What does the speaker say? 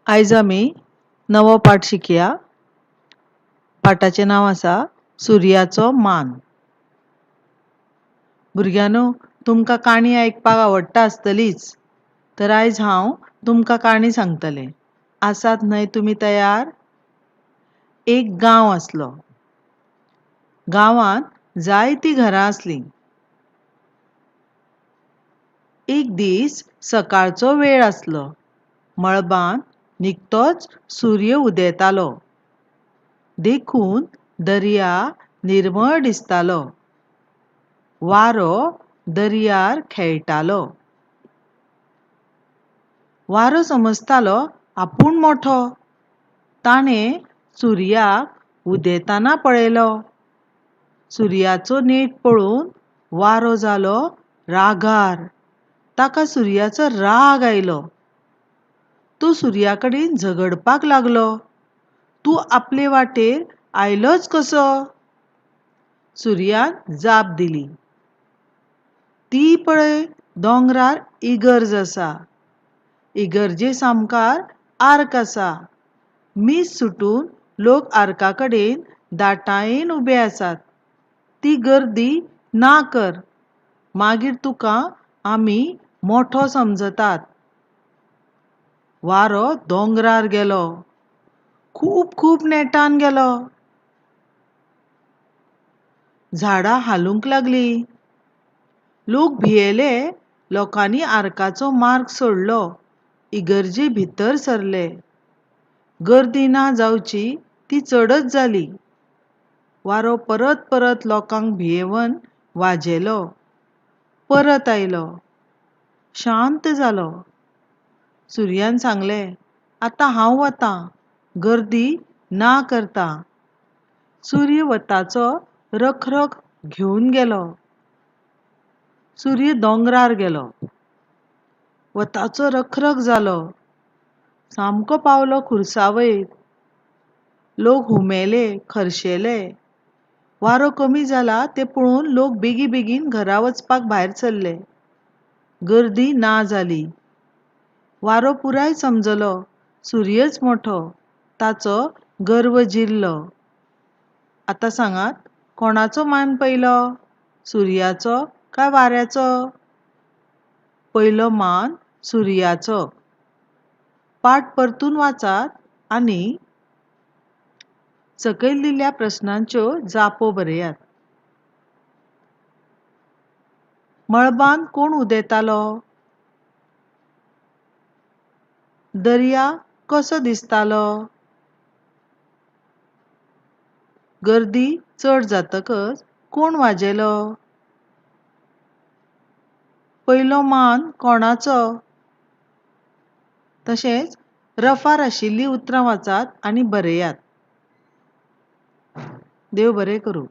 आयज आमी नवो पाठ शिकया. पाठाचें नांव आसा सुर्याचो मान. भुरग्यांनो, तुमकां काणी आयकपाक आवडटा आसतलीच. तर आयज हांव तुमकां काणी सांगतलें. आसात न्हय तुमी तयार? एक गांव आसलो. गांवांत जायतीं घरां आसलीं. एक दीस सकाळचो वेळ आसलो. मळबांत निकतोच सूर्य उदेतालो. देखून दर्या निर्मळ दिसतालो. वारो दर्यार खेळटालो. वारो समजतालो आपूण मोठो. ताणें सुर्याक उदेताना पळयलो. सुर्याचो नेट पळोवन वारो जालो रागार. ताका सुर्याचो राग आयलो. तो सुर्या कडेन झगडपाक लागलो. तूं आपले वाटेर आयलोच कसो? सुर्यान जाप दिली, ती पळय दोंगरार इगर्ज आसा. इगर्जे सामकार आर्क आसा. मीस सुटून लोक आर्का कडेन दाटायेन उबे आसात. ती गर्दी ना कर. मागीर तुका आमी मोठो समजतात. वारो दोंगरार गेलो. खूब खूब नेटान गेलो. झाडां हालूंक लागलीं. लोक भियेले. लोकांनी आर्काचो मार्ग सोडलो. इगर्जे भितर सरले. गर्दी ना जावची ती चडच जाली. वारो परत परत लोकांक भियेवन वाजेलो. परत आयलो. शांत जालो. सुर्यान सांगलें, आतां हांव वतां. गर्दी ना करतां. सूर्य वताचो रखरख घेवन गेलो. सूर्य दोंगरार गेलो. वताचो रखरख जालो. सामको पावलो खुरसावयर. लोक हुमेले, खर्शेले. वारो कमी जाला तें पळोवन लोक बेगीबेगीन घरा वचपाक भायर सरले. गर्दी ना जाली. वारो पुराय समजलो, सूर्यच मोठो. ताचो गर्व जिरलो. आतां सांगात, कोणाचो मान पयलो? सुर्याचो काय वाऱ्याचो? पयलो मान सुर्याचो. पाठ परतून वाचात आनी सकयल दिल्ल्या प्रस्नांच्यो जापो बरयात. मळबांत कोण उदेतालो? दर्या कसो दिसतालो? गर्दी चड जातकच कोण वाजेलो? पयलो मान कोणाचो? तशेंच रफार आशिल्लीं उतरां वाचात आनी बरयात. देव बरें करूं.